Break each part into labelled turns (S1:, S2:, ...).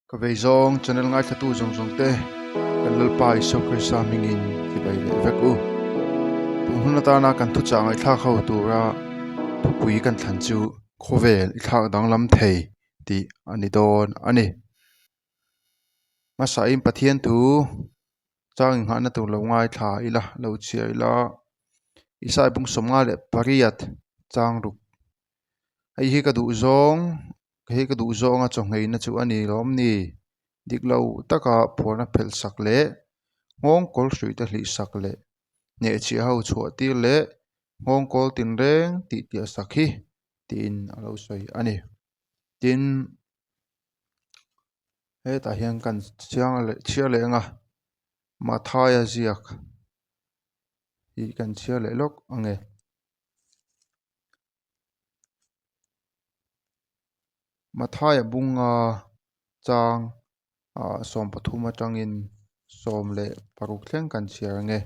S1: Ka vei zawng channel ngaithlatu zawng zawng te kan Lalpa Isua Krista hmingin chibai leh vek u. Tun hun atana kan thuchah ngaihthlak ho tura thupui kan thlan chu khawvel i thlak danglam thei tih a ni dawn a ni. Hmasain Pathian thu chang inghahna tur lo ngaithla ila lo chhiar ila Isai bung sawmnga leh pariat chang ruk. Hei hi ka duh zawng hei ka duh zawnga chawhngheina chu a ni lawm ni? Dik lo taka phuarna phelh sak leh nghawng kawl hruihte hlih sak leh hnehchhiah ho chhuah tir leh nghawng kawl tinreng tih piah sak hi tiin a lo sawi a ni. Tin, hetah hian kan chiang leh chhiar leh ang a, Mathaia ziak hi kan chhiar leh lawk ang e. Mathaia bunga chang ah 13 atangin 16 thleng kan chhiar ang e.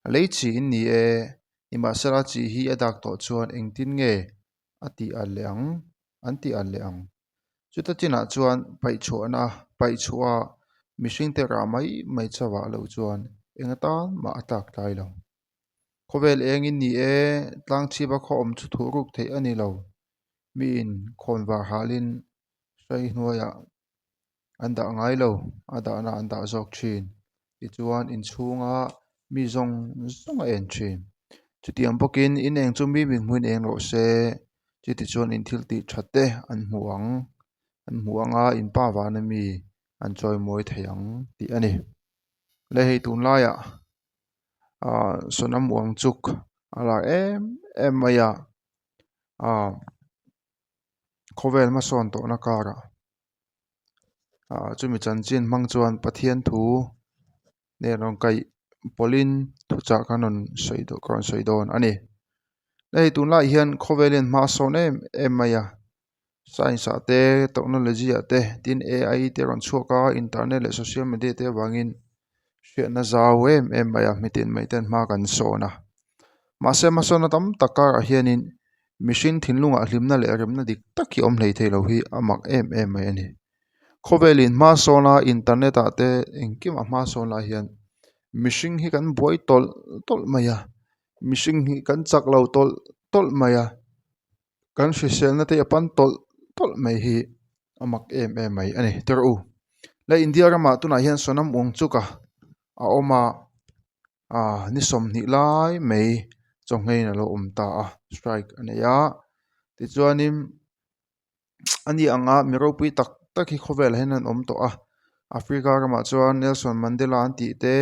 S1: A lei chi in ni e, nimahsela chi hi a dak tawh chuan engtin nge a tih alh leh ang? An tih alh leh ang. Chuta chinah chuan paihchhuahna paihchhuah a mihringte rah mai mai chauhah loh chuan eng atan mah a tlak tlai lo. Khawvel engin ni e, tlang chhipa khaw awm chu thuh ruk theih a ni lo. Miin khawn var halin hrai hnuaiah an dah ngai lo, a dahna an dah zawk thin. Tichuan inchhunga mi zawng zawng a en thin. Chutiang bawkin in eng chu mi min hmuin eng rawh se, chutichuan in thil tih that te an hmu ang, an hmu ang a, in pa vana mi an chawimawi thei ang tih a ni. Le hei tunlaiah. ah Sonam Wangchuk a lar em em mai a ah khawvel hmasawn tawhna karah ah chumi chanchin hmang chuan Pathian thu nen rawn kaih pawlhin thuchah kha rawn sawi ka rawn sawi dawn a ni. Hei tunlaiah hian khawvel hian hma a sawn em em mai a science ah te technology ah te tin ai te a rawn chhuak a internet leh social media te avangin hriatna zau em em mai a mitin mai ten hma kan sawn a mahse hmasawnna tam tak karah hianin mihring thinlungah hlimna leh remna dik tak hi awm hlei thei lo hi a mak em em mai a ni khawvelin hma sawn a internet ah te engkim a hma sawn lai hian mihring hi kan buai tawlh tawlh mai a mihring hi kan chak lo tawlh tawlh mai a. Kan hriselna te a pan tawlh tawlh mai hi a mak em em mai a ni tawrh u. Le India ramah tunah hian Sonam Wangchuk a a awm a ah ni 20 lai mai chawhngeiin a lo awm ta a strike a nei a tichuanin a ni anga mi ropui tak tak hi khawvelah hian an awm tawh a Africa ramah chuan Nelson Mandela an tih te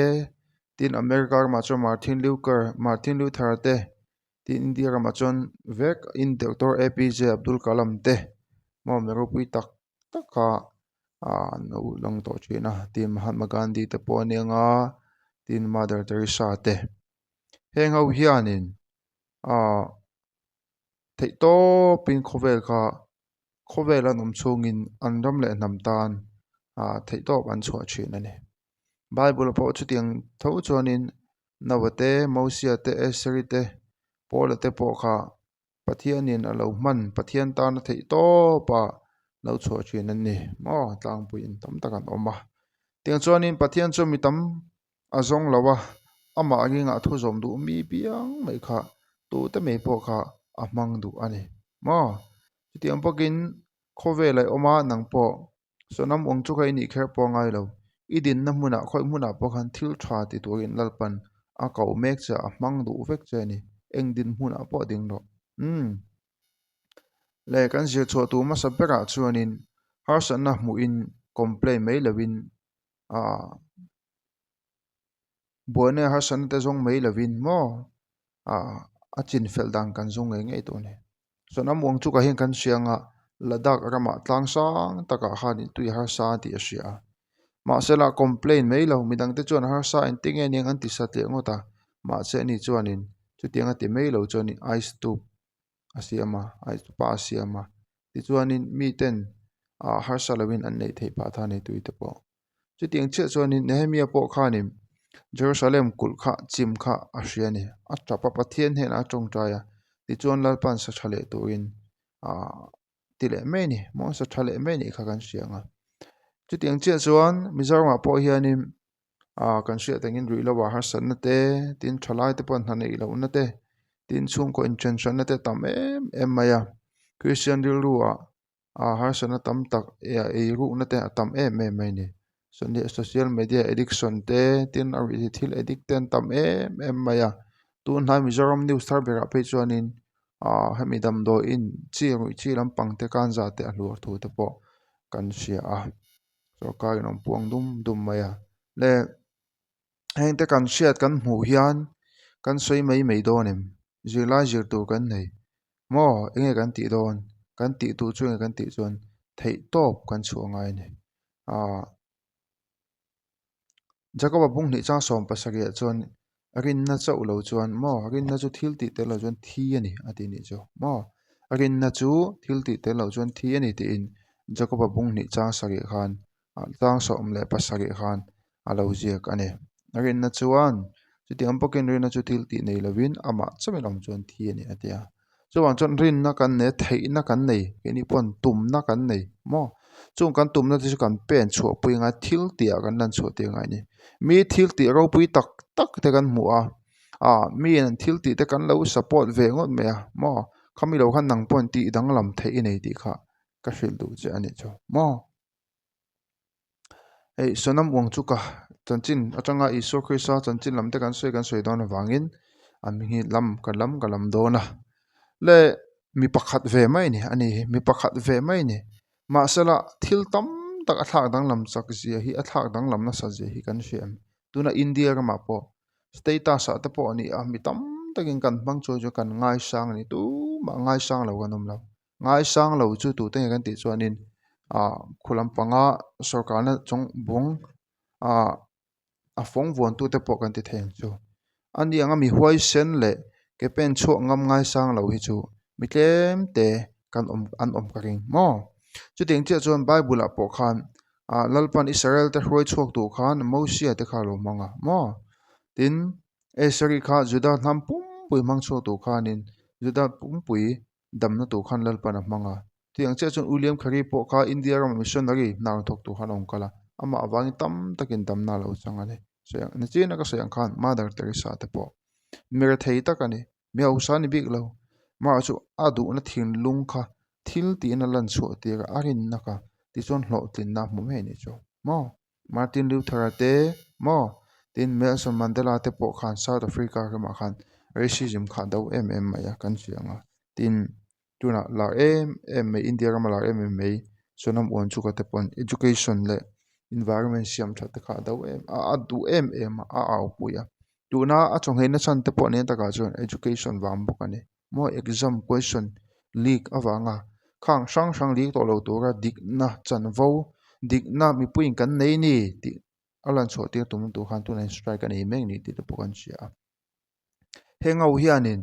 S1: tin America ramah chuan Martin Luker Martin Luther te. Tin India ramah chuan vek in Doctor APJ Abdul Kalam te maw mi ropui tak tak kha ah an lo lang tawh thin a tin Mahatma Gandhi te pawh a ni ang a tin Mother Teresa te heng ho hianin ah theih tawpin khawvel kha khawvel an awm chhungin an ram leh hnam tan ah theih tawp an chhuah thin a ni Bible pawh chutiang tho chuanin. Noah te, Mosia te, Eseri te, Paula te pawh kha Pathianin a lo hman, Pathian tana theih tawpa lo chhuah thin an ni maw? Tlangpuiin tam tak an awm a. Tiang chuanin Pathian chu mi tam a zawng lo a, amah ringah thu zawm duh mi piang mai kha tute mai pawh kha a hmang duh a ni maw? Chutiang bawkin khawvel a awm a, nang pawh Sonam awng chu kha i nih kher pawh a ngai lo. I dinna hmunah khawi hmunah pawh khan thil tha ti turin Lalpan a koh mek che a, a hmang duh vek che a ni. Eng din hmunah pawh ding rawh. Umm. Le kan zir chhuah tur hmasa berah chuanin harsatna hmuhin complain mai loin aah buaina harsatna te zawng mai lovin maw ah a chin fel dan kan zawng ngei ngei tawh a ni. Chuan a muang chukah hian kan hria anga Ladakh ramah tlang sang takah khanin tui harsa tih a hria a mahse lah complain mai lo midang te chuan harsa engtin nge aniang an ti satliah ngawt a mahse ani chuanin chutiang a ti mai lo chuanin ice tube a siam a ice pa a siam a tichuanin miten ah harsa lovin an neih theih phah ta a ni tui te pawh. Chutiang chiah chuanin Nehemia pawh khanin Jerusalem kulh kha chim kha a hria a ni. A tap a, Pathian hnenah a tawngtai a, tichuan Lalpa'n sa tha leh turin aah ti leh mai a ni. Maw sa tha leh mai a nih kha kan hria ang a. Chutiang chiah chuan Mizoramah pawh hianin ah kan hriat angin ruih loh ah harsatna te tin thalai te pawh hna neih lohna te tin chhungkaw inthen hranna te a tam em em mai a Kristian rilru ah ah harsatna tam tak ei rukna te a tam em em mai a ni social media addiction te tin a ruih thil addict te an tam em em mai a tun hnai Mizoram news thar berah phei chuanin ah hemi damdawiin chi ruih chi lampang te kanza te a hluar thu te pawh kan hria a sorkar in awm puang dum dum mai a le heng te kan hriat kan hmuh hian kan sawi mai mai dawn em zirlai zir tur kan nei maw eng nge kan tih dawn kan tih tur chu eng nge kan tih chuan theih tawp kan chhuah ngai a ni ah Jacob-a bung hnih chang 70 ah chuan rinna chauh lo chuan maw rinna chu thil tih tel lo chuan thi a ni a tih nih chu maw rinna chu thil tih tel lo chuan thi a ni tiin Jacob-a bung hnih chang sarih khan chang 17 khan a lo ziak a ni rinna chuan chutiang bawkin rinna chu thil tih nei lovin amah chauhin awm chuan thi a ni a ti a chuvang chuan rinna kan nei a theihna kan nei keini paw'n tumna kan nei maw chung kan tumna te chu kan pen chhuah pui anga thil tih ah kan lan chhuah tir ngai a ni mi thil tih ropui tak tak te kan hmu a ah mi an thil tih te kan lo support ve ngawt mai a maw khami lo khan nang paw'n tih danglam theih i nei tih kha ka hrilh duh che a nih chu maw. Hei Sonam uang chu ka chanchin atanga Isua Krista chanchin lam te kan sawi kan sawi dawn avangin an hming hi lam ka lam ka lam dawn a le mi pakhat ve mai a ni a ni hi mi pakhat ve mai a ni mahsela thil tam tak a thlak danglam chak zia hi a thlak danglam nasa zia hi kan hria em tuna India ramah pawh status ah te pawh a ni a mi tam takin kan hmang chuan chu kan ngaisang a ni tumah ngaisang lo kan awm lo. Ngaisang lo chu tute nge kan tih chuanin ah khu lampanga sawrkarna chung bung ah a fawng vuan tute pawh kan ti thei ang chu. A ni anga mi huaisen leh ke pen chhuak ngam ngaisang lo hi chu mi tlem te kan awm an awm ka ring maw. Chutiang chiah chuan bible ah pawh khan ah Lalpan Israel te hruai chhuak tur khan Mosia te kha a lo hmang a maw tin Eseri kha Juda hnam pumpui hmang chhuak tur khanin Juda pumpui damna tur khan Lalpan a hmang a. Tiang chiah chuan William Carey pawh kha India rama missionary hna rawn thawk tur khan a awm kal a, amah avangin tam takin damna a lo chang a ni. Sawi ang nichina ka sawi ang khan Mother Teresa te pawh mi rethei tak a ni, mi hausa a ni bik lo. Amah chu a duhna thinlung kha thil tiin a lan chhuah tir a, a rinna kha tichuan hlawhtlinna a hmu mai a nih chu maw. Martin Luther-a te maw tin Nelson Mandela te pawh khan South Africa ramah khan racism kha a do em em mai a kan hria ang a tin tunah lar em em mai India rama lar em em mai Sonam Uanchuka te pawn education leh environment siam that te kha a do em a a duh em em a a au pui a tuna a chawngheina chhan te pawh nen takah chuan education vang bawk a ni. Maw exam question leak avanga khang hrang hrang leak tawh lo tura dikna chanvo dikna mipuiin kan nei ni tih a lan chhuah tir tum tur khan tunah hian strike a nei mek ni tih te pawh kan hria a. Heng ho hianin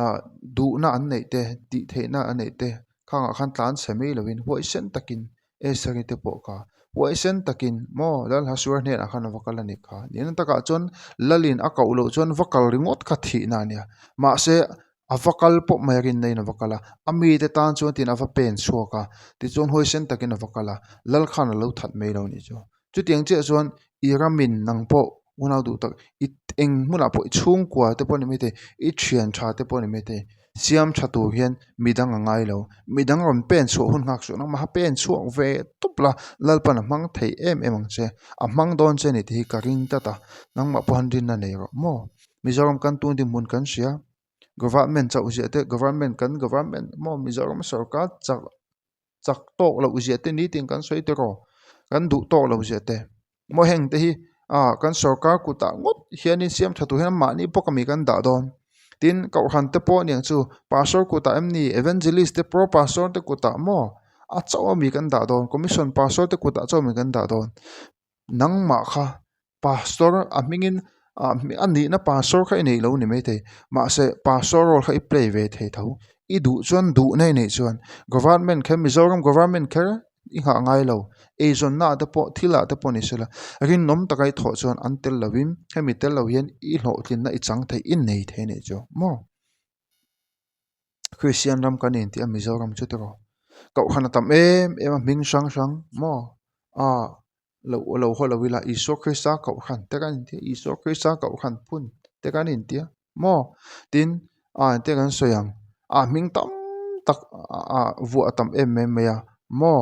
S1: ah duhna an neih te tih theihna an neih te khangah khan tlan chhe mai lovin huaisen takin Esari te pawh kha huaisen takin maw Lal Hasuar hnenah khan a va kal a nih kha. Nihna takah chuan Lalin a koh loh chuan va kal ringawt kha thihna a nia. Mahse a va kal pawp mai a rinna in a va kal a, a mite tan chuan tiin a va pen chhuak a, tichuan huaisen takin a va kal a, Lal khan a lo that mai lo a nih chu. Chutiang chiah chuan i ramin nang pawh unau duh tak i eng hmunah pawh i chhungkua te pawh ni maithei i thian tha te pawh ni maithei siam tha tur hian midang a ngai lo midang rawn pen chhuah hun nghak suh nangmah a pen chhuak ve tawp la Lalpan a hmang thei em em ang che a hmang dawn che a ni tih hi ka ring tlat a nangmah pawh han rinna nei rawh maw Mizoram kan tun dinhmun kan hria government chauh ziah te government kan government maw Mizoram sorkar chak. chak tawk loh ziah te nitin kan sawi te rawh kan duh tawk loh ziah te maw heng te hi ah kan sorkar kutah ngawt hianin siam tha tur hian mahni bawk ami kan dah dawn tin kohhran te pawh aniang chu pastor kutah em ni evangelist te pro pastor te kutah maw a chauh ami kan dah dawn commission pastor te kutah chauh ami kan dah dawn nangmah kha pastor a hmingin ah a nihna pastor kha i neih lo ni maithei mahse pastor role kha i play ve thei tho i duh chuan duhna i neih chuan government kher Mizoram government kher i nghah ngai lo eizawnna ah te pawh thil ah te pawh ni sela rinawm taka i thawh chuan an tel lovin hemi tel lo hian i hlawhtlinna i chang thei i nei thei a nih chu maw. Kristian ram kan intih a Mizoram chu tiraw kohhran a tam em em a hming hrang hrang maw ah. Lo lo haw lo ila Isua Krista kohhran te kan intia Isua Krista kohhran phun te kan intia maw tin ah engte kan sawi ang ah hming tam tak ah vuah a tam em em mai a maw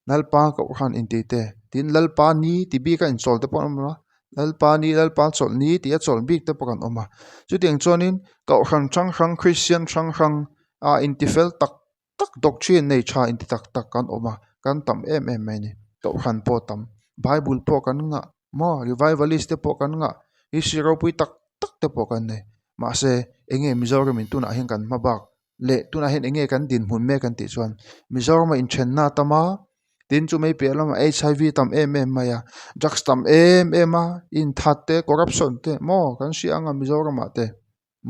S1: Lalpa kohhran intih te tin Lalpa ni ti bik a inchawl te pawh an awm a Lalpa ni Lalpa chawlh ni tih a chawlh bik te pawh kan awm a chutiang chuanin kohhran hrang hrang Kristian hrang hrang ah intifel tak tak doctrine nei tha inti tak tak kan awm a kan tam em em mai a ni kohhran pawh a tam bible pawh kan ngah maw revivalist te pawh kan ngah history ropui tak tak te pawh kan nei mahse eng nge Mizoram in tunah hian kan hma bak leh tunah hian eng nge kan dinhmun mek an tih chuan Mizoram a inthenna a tam a tin chu mai piah lamah HIV tam em em mai a drugs tam em em a inthat te corruption te maw kan hria ang a Mizoram ah te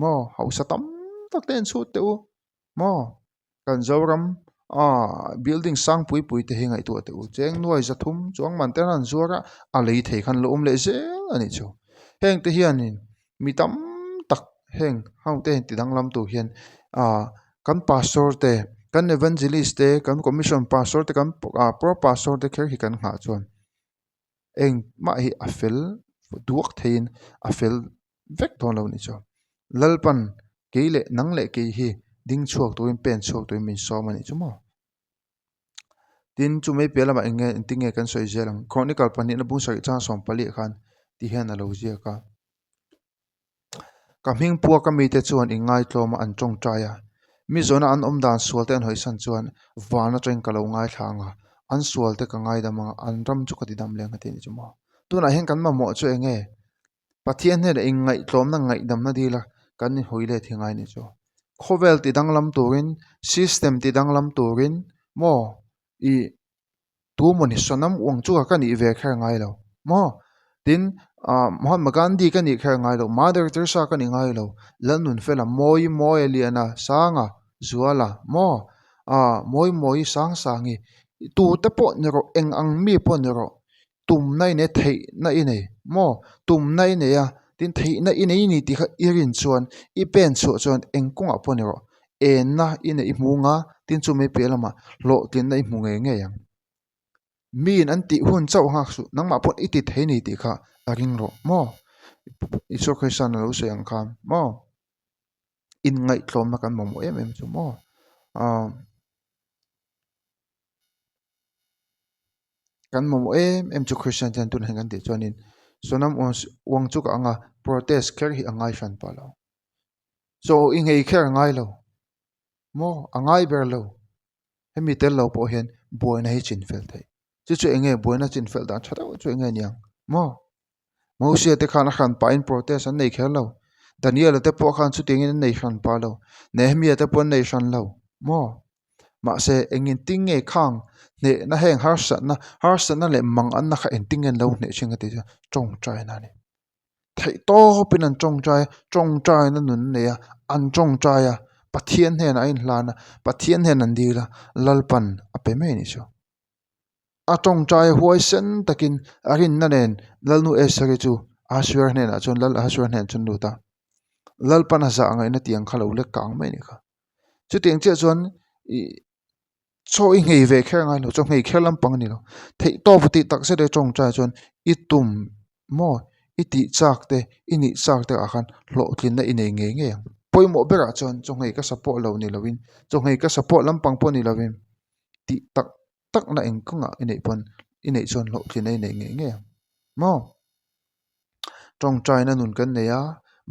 S1: maw hausa tam tak te an chhut teh u. Maw? Kan Zoram ah building sang pui pui te hi ngaihtuah teh u. Cheng nuai zathum chuang man te an han zuar a, a lei thei khan lo awm leh zel a nih chu. Heng te hianin mi tam tak heng ho te ti danglam tur hian ah kan pastor te, kan evangelist te, kan commission pastor te, kan pro pastor te kher hi kan nghah chuan engmah hi a fel duak theiin a fel vek dawn lo a nih chu. Lalpan kei leh nang leh kei hi ding chhuak turin pen chhuak turin min sawm a nih chu maw. Tin chu mai piah lamah eng nge engtin nge kan sawi zel ang Chronicle pahnihna bung sarih chang 14 khan ti hian a lo ziak a. Ka hming puaka mite chuan inngaitlawm a an tawngtai a, mi zawhna an awm dan sual te an hawisan chuan van atangin ka lo ngaithla ang a, an sual te ka ngaidam ang a, an ram chu ka tidam leh ang a ti a ni chu maw. Tunah hian kan mamawh chu eng nge? Pathian hnenah inngaihtlawmna ngaihdamna dila kan inhawi let hi ngai a ni chu. Khawvel tidanglam turin, system tidanglam turin maw ih Tu mawni Sonam Wangchuka ka nih ve kher ngai lo maw? Tin, ah Mahatma Gandhi ka nih kher ngai lo, Mother Teresa ka ni ngai lo, Lalnunfela, Mawi Mawia Liana, Sanga, Zuala maw? Ah Mawi Mawi Sangsangi, tute pawh ni rawh, eng ang mi pawh ni rawh, tumna i nei, theihna i nei maw? Tumna i nei a, tin theihna i nei ni tih kha i rin chuan, i pen chhuah chuan eng kawngah pawh ni rawh, enna i neih i hmu nga, tin chu mai piah lamah hlawhtlinna i hmu ngei ngei ang. Miin an tih hun chauh nghak suh, nangmah pawh i ti thei ni tih kha a ring rawh maw? Isua Krista'n a lo sawi ang khan maw? Inngaihtlawmna kan mamawh em em chu maw? Aaa. Kan mamawh em em chu Kristian te hian tunah hian kan tih chuanin Sonam Wangchuk anga protest kher hi a ngai hran pah lo. Chaw i nghei kher a ngai lo maw a ngai ber lo hemi tel lo pawh hian buaina hi chin fel theih chu chu eng nge buaina chin fel dan tha deuh chu eng nge niang maw Mosia te khan a hran pahin protest an nei kher lo Daniel-a te pawh khan chutiangin an nei hran pah lo Nehemia te pawh an nei hran lo maw mahse eng engtin nge khang hnehna heng harsatna harsatna leh manganna kha engtin nge an lo hneh thin ka tih chuan tawngtaina a ni. Theih tawpin an tawngtai a, tawngtaina nun an nei a, an tawngtai a, Pathian hnenah a inhlan a, Pathian hnenah an dil a, Lalpan a pe mai a nih chu. A tawngtai huaisen takin a rinna nen Lalnu Estheri chu Ahasuera hnenah chuan Lal Ahasuera hnenah chuan a lut a, Lalpan a zah ngaihna tiang kha lo lek kang mai a nih kha. Chutiang chiah chuan ih Chaw i nghei ve kher ngai lo, chaw nghei kher lampang a ni lo. Theih tawp tih tak zet e tawngtai chuan i tum maw, i tih chak te, i nih chak te ah khan hlawhtlinna i nei ngei ngei ang. Pawimawh berah chuan chaw nghei ka support lo ni lovin, chaw nghei ka support lampang pawh ni lovin tih tak takna eng kawngah i neih pawn i neih chuan hlawhtlinna i nei ngei ngei ang maw. Tawngtaina nun kan nei a,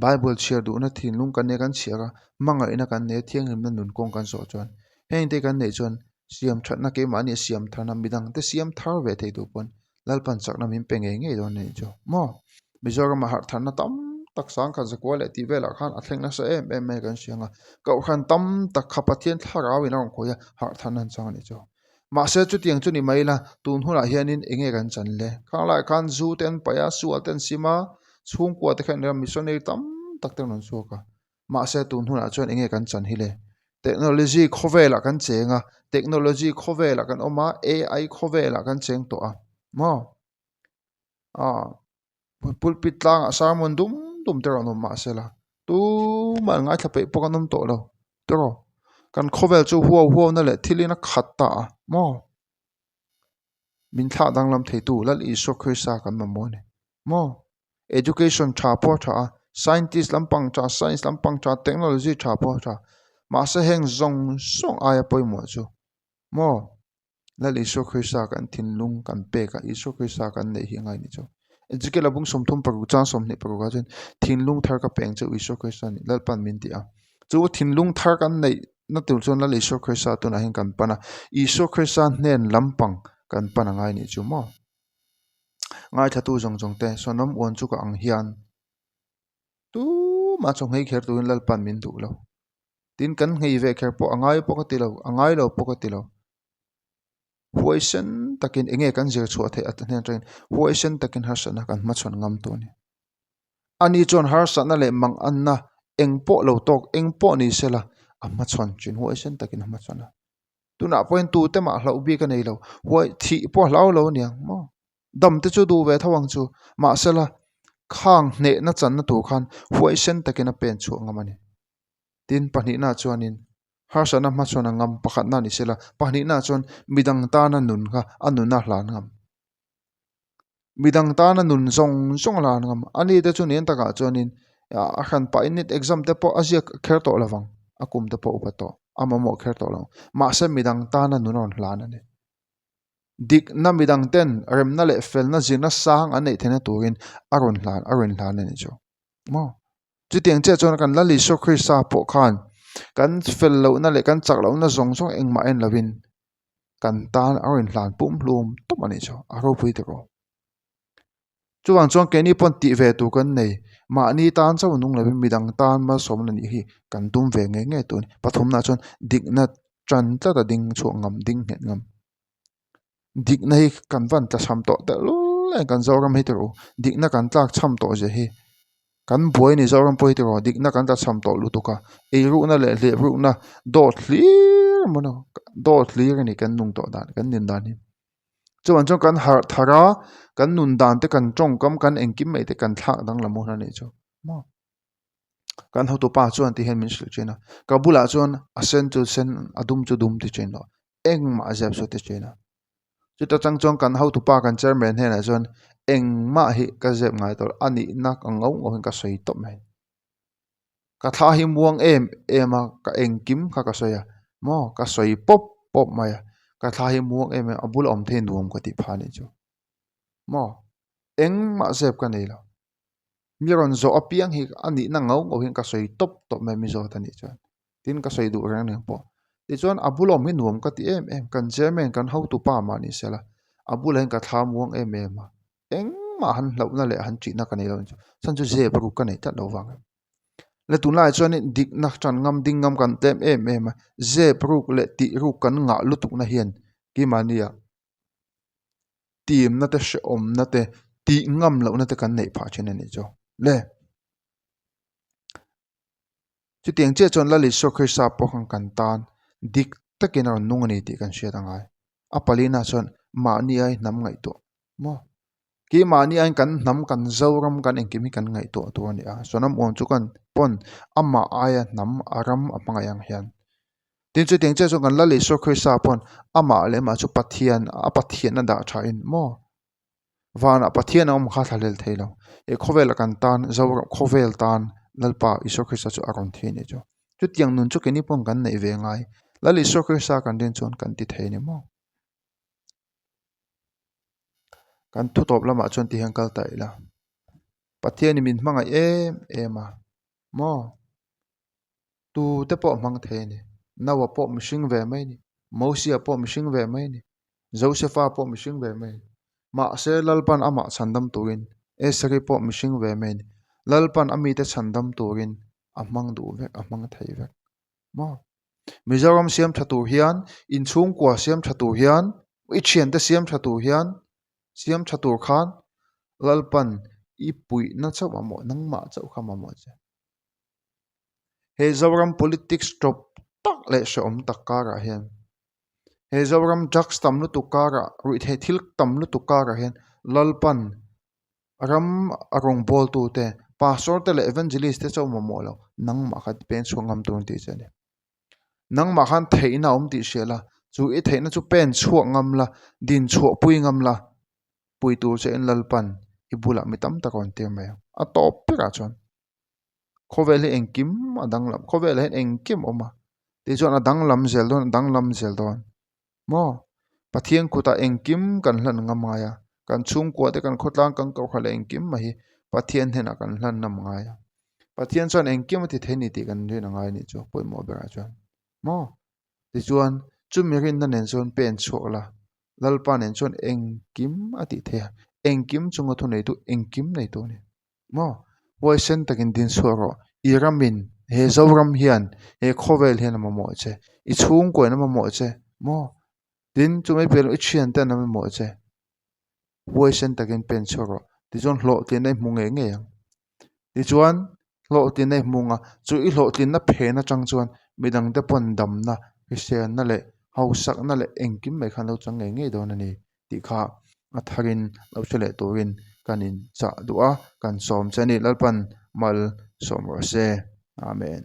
S1: Bible chhiar duhna thinlung kan nei a kan chhiar a, hmangaihna kan nei a, thianghlimna nun kawng kan zawh chuan heng te kan neih chuan siam thatna keimahni a siam tharna midangte siam thar ve thei tur pawn Lalpan chakna min pe ngei ngei dawn a nih chu maw. Mizoramah harh tharna tam tak sangkhat zakua leh tih velah khan a thleng nasa em em mai kan hria ang a, Kohhran tam tak kha Pathian thlarauin a rawn khawih a, harh tharna an chang a nih chu. Mahse chutiang chu ni mai ila, tun hunah hianin eng nge kan chan le? Khang laiah khan zu te an paih a, sual te an sim a, chhungkua te khan ram missionary tam tak te an rawn chhuak a. Mahse tun hunah chuan eng nge kan chan hi le? Technology khawvelah kan cheng a, technology khawvelah kan awm a, AI khawvelah kan cheng tawh a maw? Aaa. Pulpit tlangah sermon dum dum te rawn awm mahse la tumah an ngaithla peih pawh kan awm tawh lo tiraw kan khawvel chu huau huau na leh thil in a khat ta a maw. Min thlah danglam theitu Lal Isua Krista kan mamawh a ni. Maw? Education tha pawh a tha a, scientist lampang tha, science lampang tha, technology tha pawh a tha. Mahse heng zawng zawng aia pawimawh chu maw? Lal Isua Krista kan thinlung kan pek a, Isua Krista kan neih hi a ngai ni chu. Ezekiel a bung 36 chang 26 ah chuan thinlung thar ka peng chu Isua Krista nih Lalpan min ti a. Chu thinlung thar kan neih na tur chuan Lal Isua Krista tunah hian kan pan a, Isua Krista hnen lampang kan pan a ngai nih chu maw. Ngaithlatu zawng zawng te Sonam uan chu ka ang hian tumah chaw nghei kher turin Lalpan min duh lo. Tin kan nghei ve kher pawh a ngai pawh ka ti lo, a ngai lo pawh ka ti lo. Huaisen takin eng nge kan zir chhuah theih a hnen atangin huaisen takin harsatna kan hmachhawn ngam tawh a ni. Ani chuan harsatna leh manganna eng pawh lo tawk eng pawh ni sela a hmachhawn thin huaisen takin a hmachhawn a. Tunah pawhin tute mah hlauh bik a nei lo, huai thih pawh a hlau lo a niang maw? Dam te chu duh ve tho ang chu. Mahsela khang hnehna channa tur khan huaisen takin a pen chhuah ngam a ni. Tin, pahnihna chuanin harsatna hmachhawn a ngam pakhatna ni sela, pahnihna chuan midang tana nun kha a nuna hlan ngam. Midang tana nun zawng zawng a hlan ngam. Ani te chu nen takah chuanin a hran pahin NEET exam te pawh a ziak kher tawh lovang, a kum te pawh upa tawh, a mamawh kher tawh lo. Mahse midang tana nun a rawn hlan a ni. Dikna midang ten remna leh felna zirna sang an neih theihna turin a rawn hlan a rawn hlan a ni chu. Maw? Chutiang chiah chuan kan Lal Isua Krista pawh khan kan fel lohna leh kan chak lohna zawng zawng engmah en lovin kan tan a rawn hlan pumhlum tawp a nih chu, a ropui ta rawh. Chuvang chuan keini pawn tih ve tur kan nei, mahni tan chauh nung lovin midang tan malsawmna nih hi kan tum ve ngei ngei tur a ni. Pathumna chuan dikna tan tlat a ding chhuak ngam, ding nghet ngam. Dikna hi kan van tlachham tawh tehlul em kan Zoram hi tiraw dikna kan tlak chham tawh zia hi kan buai a ni Zoram pawh hi tiraw dikna kan tlachham tawh lutuk a eirukna leh hliahrukna dawt hlir a maw dawt hlir a ni kan nung tawh dan kan nun dan hi chuvang chuan kan harh thar a kan nun dan te kan tawngkam kan engkim mai te kan thlak danglam hun a nih chu maw. Kan hotupa chuan ti hian min hrilh thin a ka bulah chuan a sen chu sen a dum chu dum ti thin lo. Engmah a zep saw ti thin a. Chuta tang chuan kan hotupa kan chairman hnenah chuan engmah hi ka zep ngai tawh lo a nihna ka ngau ngau hian ka sawi tawp mai. Ka thla hi muang em em a ka engkim kha ka sawi a maw ka sawi pawp pawp mai a ka thla hi muang em em a bula awm thei nuam ka tih phah a nih chu maw engmah zep ka nei lo. Mi rawn zawh apiang hi a nihna ngau ngau hian ka sawi tawp tawp mai mi zawt a nih chuan. Tin ka sawi duh reng reng pawh. Tichuan a bula awm hi nuam ka ti em em, kan chairman kan hotupa mah ni sela a bulah hian ka thla muang em em a, engmah han hlauhna leh han ṭihna ka nei lo chu chhan chu zep ruk ka nei tlat lo vang. Le tunlaiah chuanin dikna ṭan ngam ding ngam kan tlem em em a, zep ruk leh tih ruk kan ngah lutukna hian keimahnia timna te hrehawmna te tih ngam lohna te kan neih phah ṭhin a nih chu le. Chutiang chiah chuan Lal Isua Krista pawh khan kan tan dik takin a rawn nung a ni tih kan hriat a ngai. A palina chuan mahni ai hnam ngaihtuah maw? Keimahni aiin kan hnam, kan Zoram, kan engkim hi kan ngaihtuah tur a ni a. Sonam uam chu kan pawn amah aia hnam, a ram a hmangaih ang hian. Tin chutiang chiah chuan kan Lal Isua Krista pawn amah leh amah chu Pathian, a Pathianna dah thain maw? Vanah Pathian a awm kha thlahlel thei lo. He khawvela kan tan Zoram khawvel tan Lalpa Isua Krista chu a rawn thi a nih chu. Chutiang nun chu keini pawn kan neih ve ngai. Lal Isua Krista kan rin chuan kan ti thei a ni maw? Kan thu tawp lamah chuan ti hian kal ta ila. Pathianin min hmangaih em em a maw? Tu te pawh hmang thei a ni. Noah pawh mihring ve mai a ni. Mosia pawh mihring ve mai a ni. Josefa pawh mihring ve mai a ni. Mahse Lalpan amah chhandam turin Esri pawh mihring ve mai a ni. Lalpan a mite chhandam turin a hmang duh vek, a hmang thei vek. Maw? Mizoram siam tha tur hian, inchhungkua siam tha tur hian, i thiante siam tha tur hian, siam tha tur khan Lalpan i puihna chauh mamawh, nangmah chauh kha mamawh che. He Zoram politics tawp tak leh hrehawm tak karah hian he Zoram drugs tam lutuk karah ruihtheih thil tam lutuk karah hian Lalpan ram a rawngbawltu te pastor te leh evangelist te chauh mamawh lo nangmah kha peng chhuak ngam tur an tih che a ni. Nangmah khan theihna a awm tih hria la. Chu i theihna chu pen chhuak ngam la, din chhuah pui ngam la, pui tur che in Lalpan i bulah mi tam tak a rawn tir mai ang. A tawp berah chuan khawvel hi engkim a danglam, khawvelah hian engkim a awm a, tichuan a danglam zel dawn, a danglam zel dawn. Maw? Pathian kutah engkim kan hlan ngam ngai a, kan chhungkua te, kan khawtlang, kan kohhran leh engkim mai hi Pathian hnenah kan hlan ngam ngai a. Pathian chuan engkim a ti thei a ni tih kan rin a ngai a nih chu pawimawh berah chuan. Maw? Tichuan, chumi rinna nen chuan pen chhuak la, Lalpa nen chuan engkim a tih thei a, engkim chunga thu neitu, engkim neitu a ni. Maw? Huaisen takin din chhuak rawh. I ramin, he Zoram hian, he khawvel hian a mamawh che. I chhungkuain a mamawh che. Maw? Tin, chumai piah loh i thianten an mamawh che. Huaisen takin pen chhuak rawh. Tichuan hlawhtlinna i hmu ngei ngei ang. Tichuan, hlawhtlinna i hmu ang a, chu i hlawhtlinna phen atang chuan midangte pawn damna, hriselna leh hausakna leh engkim mai kha an lo chang ngei ngei dawn a ni tih kha a tharin lo hre leh turin kan inchah duh a, kan sawm che a ni. Lalpan mal sawm rawh se. Amen.